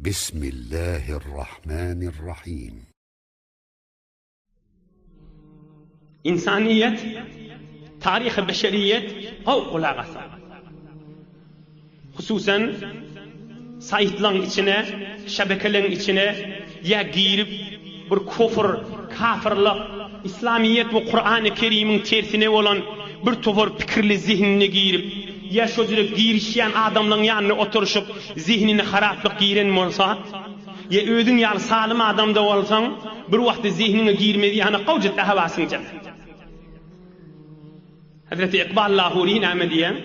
Bismillahirrahmanirrahim. Ynsanyýet, taryhy beşeriýet gowy gulak asar. Hususan, saýtlaň içine, şebekeleň içine ýa girip bir kufr, kafyrlyk, Yslamyýet we Kurany Kerimiň tersine bolan bir topar pikirli zehinine girip, ýa şo jüre girişýän adamlaň ýanynda oturyşyp zehnine haraplyk giren bolsa, ýa özüň ýaly salym adam-da bolsaň, bir wagtda zehniňe girmez ýaly gowja dawasyň jana. Hezreti Ykbal Lahury näme diýýär?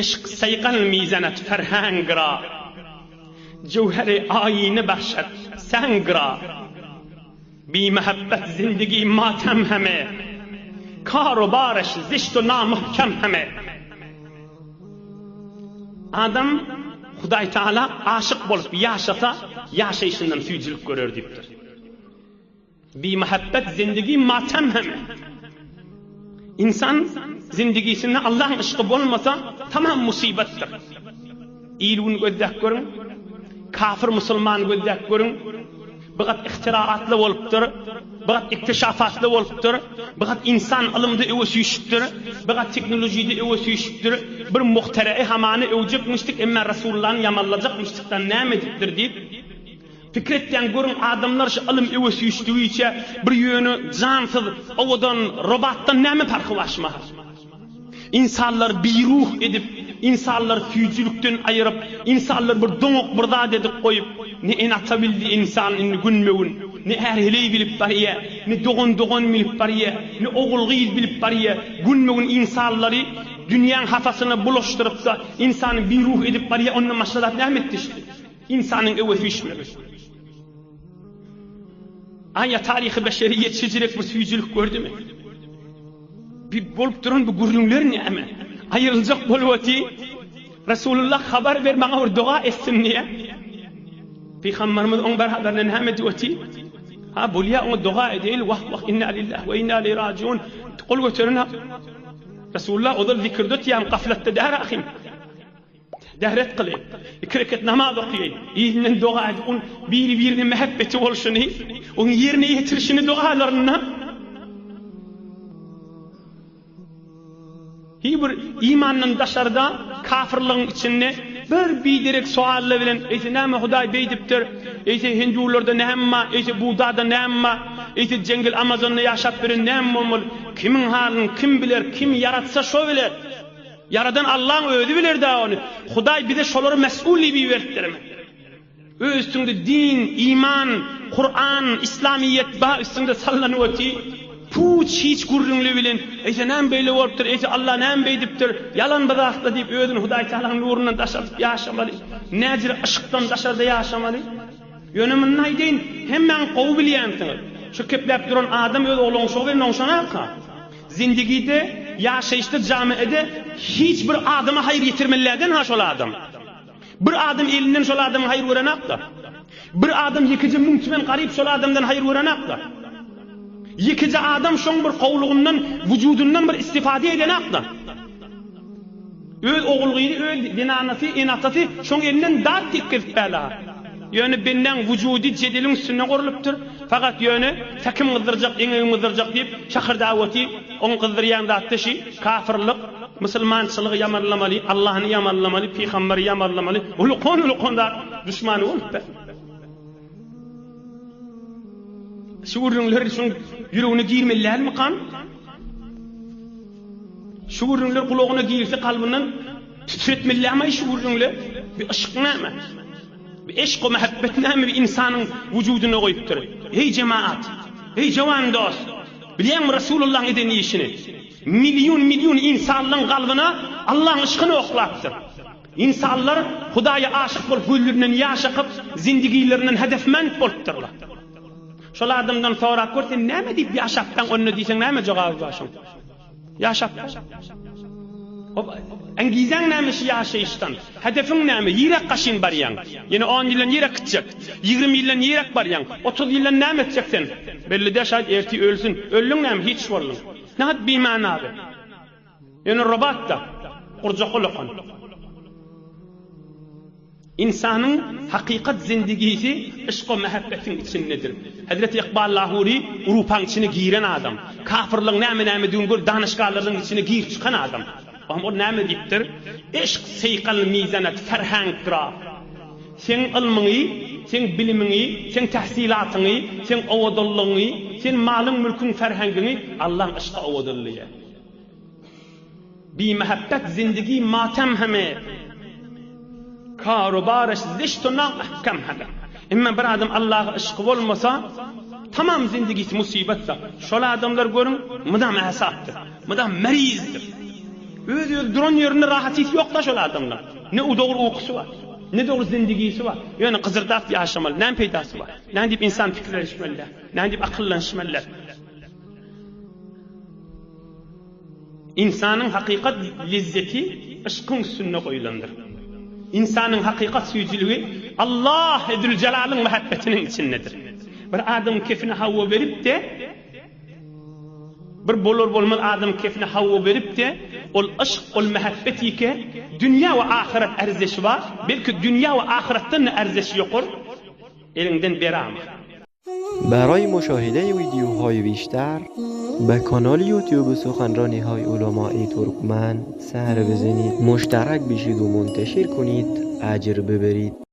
Yşk saýgal mizanat ferhang ra, Jöwheri aýyny bahşat sang ra. Bimähebbet zindigi matem heme, Kar-u baryş zişt u namuhkem heme. Adam Hudaý Tagala aşyk bolup ýaşasa, ýaşaýşyndan süýjülik görer diýipdir. Bimähebbet zindigi matem heme. Ynsan zindigisinde Allahyň yşky bolmasa, tamam musybatdyr. Il-gün gözläp görüň, kafir musulman gözläp görüň, Bigat ihtiraatly bolupdyr, bigat iktişafatly bolupdyr, bigat ynsan ylymda öňe süýşüpdir, bigat teknolojide öňe süýşüpdir, bir muhterei hamany öwjekmişdik, emma Resulullany ýamanlajakmyşdykdan näme edipdir diýip, pikir etýän görüň adamlar şu ylym öňe süýşdügiçe bir ýöne jansyz owadan robatdan näme parhy bar şu mahal? Ynsanlary biruh edip, ynsanlary süýjülikden aýyryp, ynsanlary bir doňak bir zat edip goýup, ne ene-ata bildi ynsan indi günbe-gün, ne är-heleý bilip barýa, ne dogan-dogan bilip barýa, ne ogul-gyz bilip barýa, günbe-gün ynsanlary dünýäň hapasyna bulaşdyryp-da, ynsany biruh edip barýa, ondan başga zat näme etdi şi? Ynsanyň öwe süýşmegi. Aýa taryhy beşeriýet şejirek bir süýjülik gördümi? Bi bolup duran bu gürrüňler näme? Aýryljak bolup oty. Resulullah habar ber maňa bir doga etsin diýe. Pygamberimiz oň beraberine näme diýip oty? Ha bolýa oňa doga edeýli wah wah inna lillahi we inna ileyhi rajiun. Gol göterin ha. Resulullah ozal zikirde otyam gaflatda däl ahim. Däret kylyp, iki reket namaz okyp, yzyndan doga edip, oň biri-birine mähebbeti bolşuny, oň ýerine ýetirişini dogalarynda hiç bir imandan daşarda kafirligiň içinde bir biderek soallar bilen, eýse näme Hudaý beýdipdir, eýse hindularda näme bar, eýse Budada näme bar, eýse jeňňel Amazonda ýaşap ýören näme bolmaly, kimiň halyny kim biler, kim ýaratsa şo biler. Ýaradan Allaň özi biler-dä ony. Hudaý bize şolary mes'ul diýip iberipdirmi? Öz üstüňde din, iman, Kuran, islamyýet ba üstüňde sallanyp oty. Puç hiç gürrüňli bilen, eýse näme beýle bolupdyr, eýse Allah näme beýdipdir, ýalan bir zatla diýip özüni Hudaý Tagalaň nurundan daşardyp ýaşamaly. Näjire yşkdan daşarda ýaşamaly. Ýöne muny aýdaýyn, hemmäňiz gowy bilýänsiňiz. Şu kepläp duran adam öz oglunyň şogy bilen oňşanarka? Zindigide, ýaşaýyşda, jamiede hiç bir adama haýyr ýetirmelilerden ha şol adam. Bir adam elinden şol adamyň haýyr görenakda. Bir adam ýekeje müň tümen garyp şol adamdan haýyr görenakda. Ýekeje adam şoň bir gowlugyndan, wujudyndan bir istifade edenakda. Öz ogul-gyzy, öz zenanasy, ene-atasy şoň elinden dat tekgezip bäla. Ýöne bendäň wujudy jedeliň üstünde gurlupdyr. Fakat ýöne säkim gyzdyrjak, eňegim gyzdyrjak diýip şahyrdap otyr. Oň gyzdyrýan zatda şi, kafyrlyk, musulmançylygy ýamanlamaly, Allahny ýamanlamaly, pygamberi ýamanlamaly, ulukan-ulukan zat duşmany bolup be. Şu gürrüňler şuň ýüregine girmeli dälmikan? Şu gürrüňler gulagyna girse kalbyndan titretmeli dälmi şu gürrüňler? Bir yşk näme? Bir eşk we mähebbet näme bir ynsanyň wujudyna goýupdyr? Eý jemaat! Eý jawan dost! Bilýäňmi Resulullahyň eden işini? Million-million ynsanlaryň kalbyna Allahyň yşkyny oklapdyr. Ynsanlar Hudaýa aşyk bolup gözlerinden ýaş akyp, zindigilerinden hedefment bolupdyrlar. Şol adamdan sorap gör sen näme diýip ýaşapdaň onda diýseň näme jogaby bar şoň? Ýaşapdaň. Hop, engizaň näme şu ýaşaýyşdan? Hedefiň näme? Ýirek gaşyn barýaň? Ýene on ýyldan ýirek gitjek? 20 ýyldan ýirek barýaň? 30 ýyldan näme etjek sen? Belli däl şaýat ertir ölsün. Öldüň näme? Hiç bolduň. Nähat bimany abi. Ýöne robat-da, gurjak ulakan. Ynsanyň hakykat zindigisi yşk we mähebbetiň içindedir. Hezreti Ykbal Lahury Urupaň içine giren adam. Kafyrlygyň näme-nämedigini görüp danyşgarlaryň içine girip çykan adam. Oňa ol näme diýipdir? Yşk seýkal mizanet ferhang ra. Seň ylmyňy, seň bilimiňi, seň tähsilatyňy, seň owadanlygyňy, sen malyň-mülküň ferhengiňi Allaň yşky owadanlaýar. Bimähebbet zindigi matem heme, Karu-baryş zişt-u namahkem heme. Emma bir adam Allaha yşky bolmasa, tamam zindigisi musybatda. Şol adamlar görüň, mydam äsapdyr, mydam merizdir. Öz-özi duran ýerinde rahat his ýok-da şol adamda. Ne dogry ukusy bar, ne dogry zindigisi bar. Ýöne gyzyrdap ýaşamaly, näme peýdasy bar? Nädip insan pikirlenişmeli däl, nädip akyllanyşmaly däl? Ynsanyň hakykat lezzeti yşkyň üstünde goýlandyr. Ynsanyň hakykat süýjüligi Allah Züljelalyň mähebbetiniň içindedir. Bir adamyň kefine hawa berip-de, bir bolar-bolmaz adamyň kefine hawa berip-de, ol yşk, ol mähebbet ýeke dünýä we ahyret ärzeşi bar, belki dünýä we ahyretden-de ärzeşi ýokar, eliňden berama. برای مشاهده ویدیوهای بیشتر به کانال یوتیوب سخنرانی های علمای ترکمن سر بزنید مشترک بشید و منتشر کنید اجر ببرید.